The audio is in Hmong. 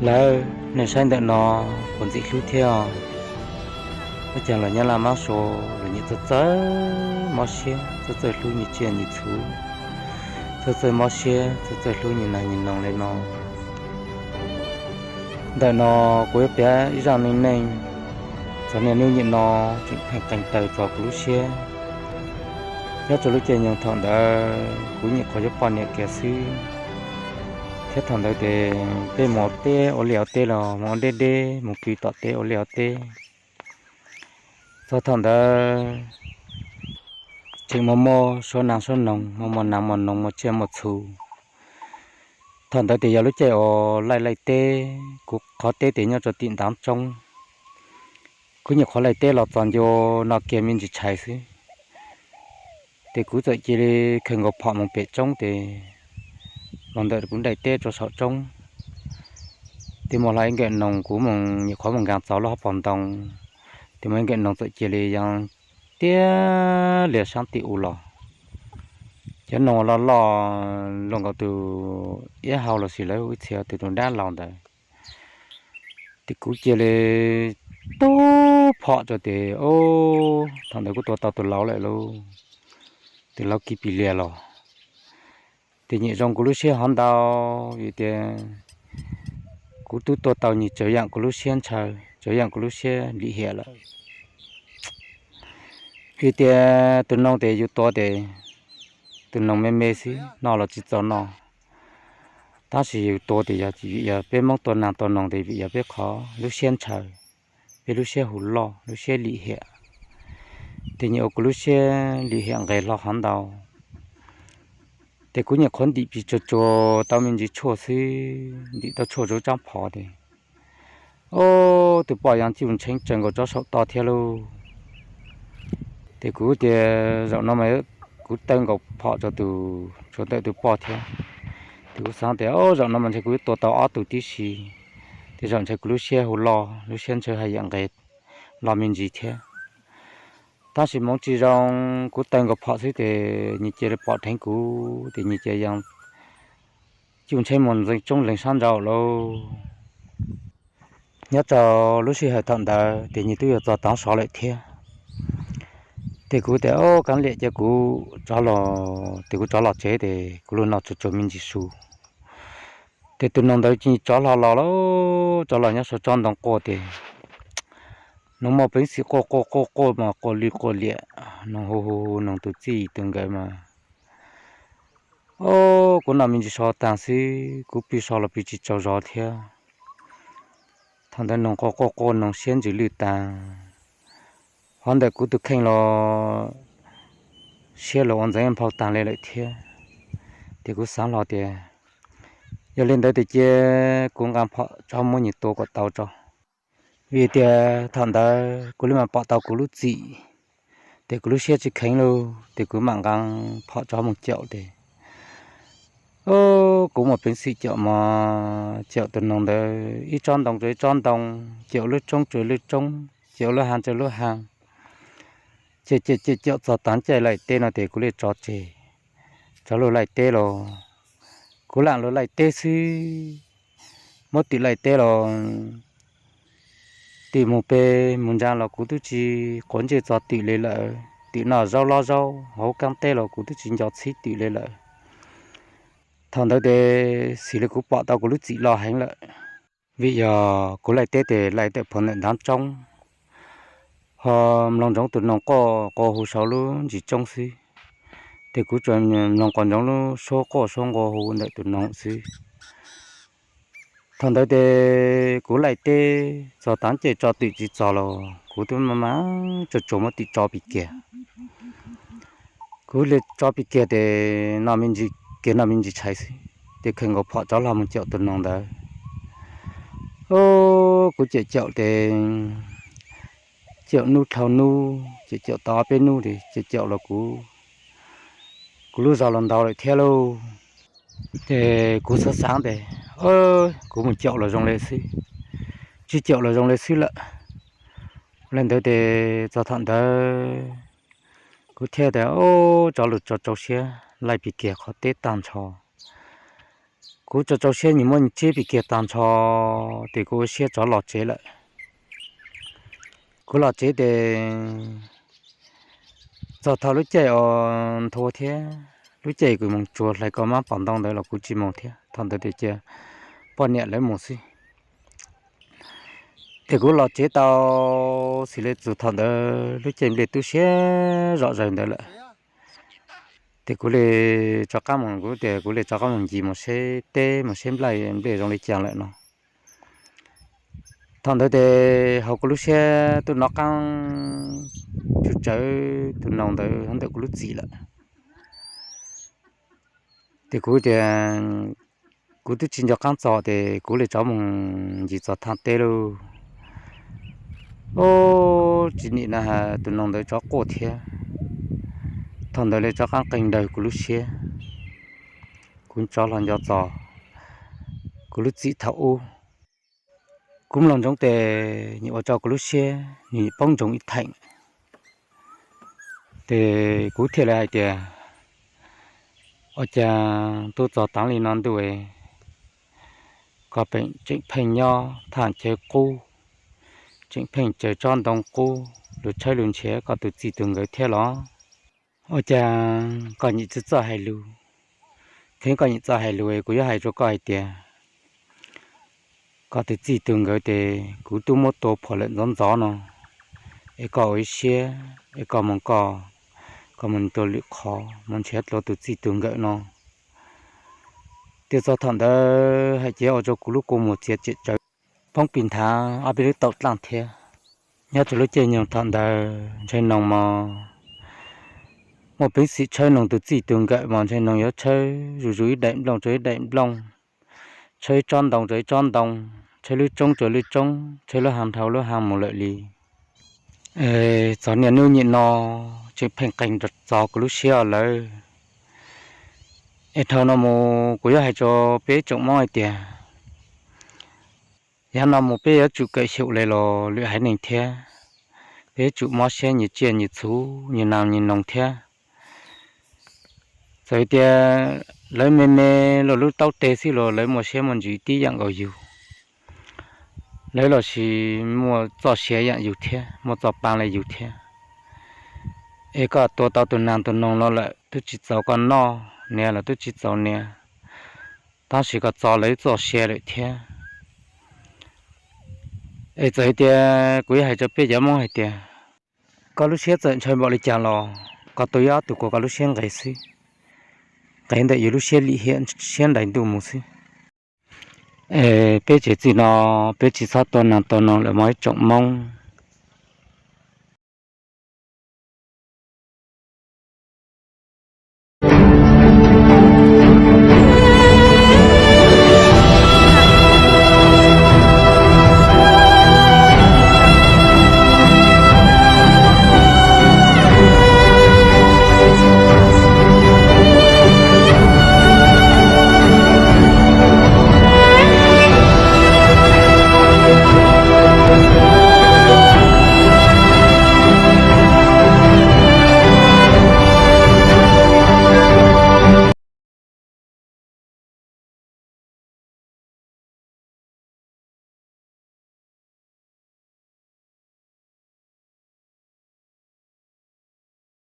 Lawv, nej saib ntawm no puas ntxim hlub thiab os? Ua cas los Nyab Laj Mab Suav los nyiam txawj txawj mob siab, txawj txawj hlub nyias tsiaj nyias txhu, txawj txawj mob siab, txawj txawj hlub nyias neeg nyias noog li no. Ntawm no kuv yuav piav ib zaj neej neeg txog niaj hnub nim no tseem pheej qee taw txog kuv lub siab. Nyob rau lub caij nyoog thaum ntawd kuv nyuam qhuav yuav poj niam kiag xwb, thiab thaum ntawd ces peb mus ua teb ua liaj ua teb los mus ua deb deb, mus pw tom teb ua liaj ua teb. Txog thaum ntawd tseem muaj muaj suab nas suab noog, muaj muaj nas muaj noog, muaj tsiaj muaj txhu. Thaum ntawd ces yog lub caij uas laij laij teb, kuv qhov teb ces nyob rau tim ntav roob. Kuv nyuam qhuav laij teb los txog ncua no kiag me ntsis tshais xwb, ces kuv txawm cia li khaws nkaus phom mus pem roob ces los ntawm kuv nraim teb rau saum roob, ces muaj hlo ib nkawm noog, kuv mus nyuam qhuav mus nkaas txog lub hauv paus ntoo, ces muaj ib nkawm noog txawm cia li yaa tiag lias saab tim u los. Cov noog loj loj luaj nkaus tus iab hau los sis lawv hu ib txhia tus tus dab laug ntawd. Ces kuv cia li tub phom rau ces, o, thaum ntawd kuv tua tau tus laus lawm lauj, tus laus kiv pis lias los. Ces nyiam zoo kuv lub siab hov ntau, vim tias kuv twb tua tau nyias tsav yaam kuv lub siab ntshaw, tsav yaam kuv lub siab lim hiam lawm. Vim tias tus noog ces yus tua ces tus noog me me xwb, noj los tsis txaus noj. Tab sis yus tua ces yog vim yog peb Hmoob tua nas tua noog ces vim yog peb qhov lub siab ntshaw, peb lub siab hu loj, lub siab lim hiam. Ces nyiam ua kuv lub siab lim hiam nqes hlo hov ntau. Ces kuv nyuam qhuav ntim pis tsuag tsuag tau me ntsis tshuaj xwb, ntim tau tshuaj rau tsaab phov ces, o, tus poj yaa cuj ntshee tsaws nkaus tsob saum toj thiab lauj. Ces kuv tias zaum no mas kuv taw nkaus phom rau tus, tshuav ntawm tus poj thiab. Ces kuv xaav tias, o, zaum no mas ntshe kuv yuav tua tau ob tug tib si, ces zaum ntshe kuv lub siab hu loj, lub siab ntshaw haj yam nqes los me ntsis thiab. Tab sis hmoov tsis zoo, kuv taw nkaus phom xwb ces nyias cia li pom dheev kuv ces nyias cia li yaa cuj ntshee mus ntxeev tsoob leeg sab nraud lauj. Nyob rau lub sij hawm thaum ntawd ces nyias twb yuav txog tav sov lawm thiab. Ces kuv tias, o, kav liam, cia kuv rov los, ces kuv rov los tsev ces kuv lug noj tsuag tsuag me ntsis su. Ces tus noog ntawd cia li rov hlo los lauj, rov los nyob saum tsob ntoo quaj ces noog muaj peev xwm quaj quaj quaj quaj mas quaj lwj quaj liam, noog hu hu hu noog tus txij tus nkawm mas, o, kuv noj me ntsis so taag xwb, kuv pw so los pw tsis tsaug zog thiab. Thaum ntawd noog quaj quaj quaj noog siab ntsws lwj taag, hov ntawm kuv tus kheej los siab los ua ntxeev nphau taag li lawm thiab. Ces kuv xaav hlo tias, yog li ntawd ces cia kuv nqaa phom tso muab nyias tua kom tau tso. Vim tias thaum ntawd kuv li mas pom tau kuv lub txim, ces kuv lub siab tsis kheev lauj, ces kuv mam nqaa phom tso mus caum ces, o, kuv muaj peev xwm caum mas caum tus noog ntawd ib tsob ntoo rau ib tsob ntoo, caum lub roob rau lub roob, caum lub haav rau lub haav. Ces caum caum caum txog taag caij laij teb no ces kuv li tso tseg, rov lug laij teb los, kuv laam lug laij teb xwb, muab twm laij teb los, twm mus peg mus ntsaa los kuv twb tsis quav ntsej txog twm li lawm, twm noj zaub lob zaub hauv kaab teb los kuv twb tsis nco txhib twm li lawm. Thaum ntawd ces xws li kuv pom tau kuv lub txim loj heev lawm, vim yog kuv laij teb ces laij tawm plhuav ntawm ntav roob, ho mloog ntsoov tus noog quaj quaj hu saum lub ntsis roob xwb, ces kuv tsuas mloog quaj ntsoov lub suab quaj suab nqua hu ntawm tus noog xwb. Thaum ntawd ces kuv laij teb txog taag caij tso twm tsis txog los kuv twb mas tsuag tsuag muab twm tso pim kiag. Kuv li tso pim kiag ces noj me ntsis kiag noj me ntsis tshais xwb, ces khaws nkaus phom rov hlo mus caum tus noog ntawd. O, kuv caum caum ces caum nub dhau nub, caum caum tau ob peb nub ces caum caum los kuv, kuv lub zog los ntau lawm thiab lauj. Ces kuv xav xaav tias, kuv mus caum los zoo li xwb, tsis caum los zoo li xwb lawm. Li ntawd ces txog thaum ntawd kuv thiaj tias, o, rov lug tso rau siab laij pim kiag qhov teb tag nrho. Kuv Kuv tso tsau siab nyias muaj nyias tsib pim kiag tag nrho, ces kuv ua siab rov los tsev lawm. Kuv los tsev ces txog thaum lub caij uas nthua thiab, lub caij kws moog tsuag hlais koj mab pom ntoo ntawd los kuv tsis moog thiab, thaum ntawd ces cia poj niam lawv mus xwb. Ces kuv los tsev tau xws li txug thaum ntawd lub caij nplej tub siab zom zaws ntawd lawm. Ces kuv li rov qaab moog, kuv tias kuv li rov qaab moog ncig moog seb teb moog seb nplej nplej zoo li caag lawm no. Thaum ntawd ces hauv kuv lub siab tub nov qaab tsuj tsawv tug noog ntawd ntawm kuv lub txim lawm. Ces kuv tias kuv twb tsis nco qaab txog ces kuv li rov moog ncig txog thaaj teb lauj. Ub, tsis nim na has tug noog ntawd rov quaj thiab. Thaum ntawd li rov qaab qeeg ntawg kuv lub siab. Kuv rov hlo nco txog kuv lub txim thaum ub. Kuv mloog ntsoov tes nws ua rau kuv lub siab nws poob ntsoog ib theem. Ces kuv thiaj li hais tias, ua cas tub txog taav li no ntuj, koj tseem pheej nyob thaj chaw qub, tseem pheej caws tsob ntoo qub lug tshawb lug nrhiav koj tus txij tus nkawm thiab los? Ua cas koj nyim txawj txawj hais lug? Txheeb koj nyim txawj hais lug, kuv yuav hais rua koj hais tias, koj tus txij tus nkawm tes kuv tub muab tua phom lawm ntxov ntxov no, es koj ua ib siab es koj moog koj, koj moog tua lwm qhov moog nrhiav dlua tus txij tus nkawm no. Twb txog thaum ntawd hais ces ua rua kuv lub kua muag txias tsawv, poob pig nthav ob peb lub taum dlaaj thiab. Nyob rua lub caij nyoog thaum ntawd ntshai noog mog, muaj peev xwm tshawb noog tus txij tus nkawm mog, ntshai noog yuav tshawb zuj zus ib daim nplooj rua ib daim nplooj, tshawb ib tsob ntoo rua ib tsob ntoo, tshawb lub roob rua lub roob, tshawb lub haav dhau lub haav mus lawm li. Txog niaj hnub niaj no tseem pheej qeeg txog kuv lub siab lawm. Es dhau no mus kuv yuav hais rua peb tsoom Moob hais tias, yav no mus peb yuav tsum kawm xyum le los lwm haiv neeg thiab, peb yuav tsum mob siab nyias tsiaj nyias txhu, nyias nas nyias noog thiab. Txawm tias lawv me me luaj lub taub teg xwb los lawv muaj siab muaj ntsws tib yaam nkaus yug, lawv lossis muaj txoj sia yaam yug thiab, muaj txoj paa le yug thiab. Es koj tua tau tus nas tus noog no lawm twb tsis txaus koj noj, nias los twb tsis txaus nias, tab sis koj txo lawv txoj sia lawm thiab. Es txawm tias kuv yuav hais rua peb cov Moob hais tias, koj lub siab txawm ntshai npaum li cas los koj tua ib ob tug kuas koj lub siab nqis xwb, nqis ntawm yus lub siab lim hiam siab ntais ntuj mus xwb. Es peb tsev txij no peb tsis txhob tua nas tua noog lawm mog ib tsoom Moob.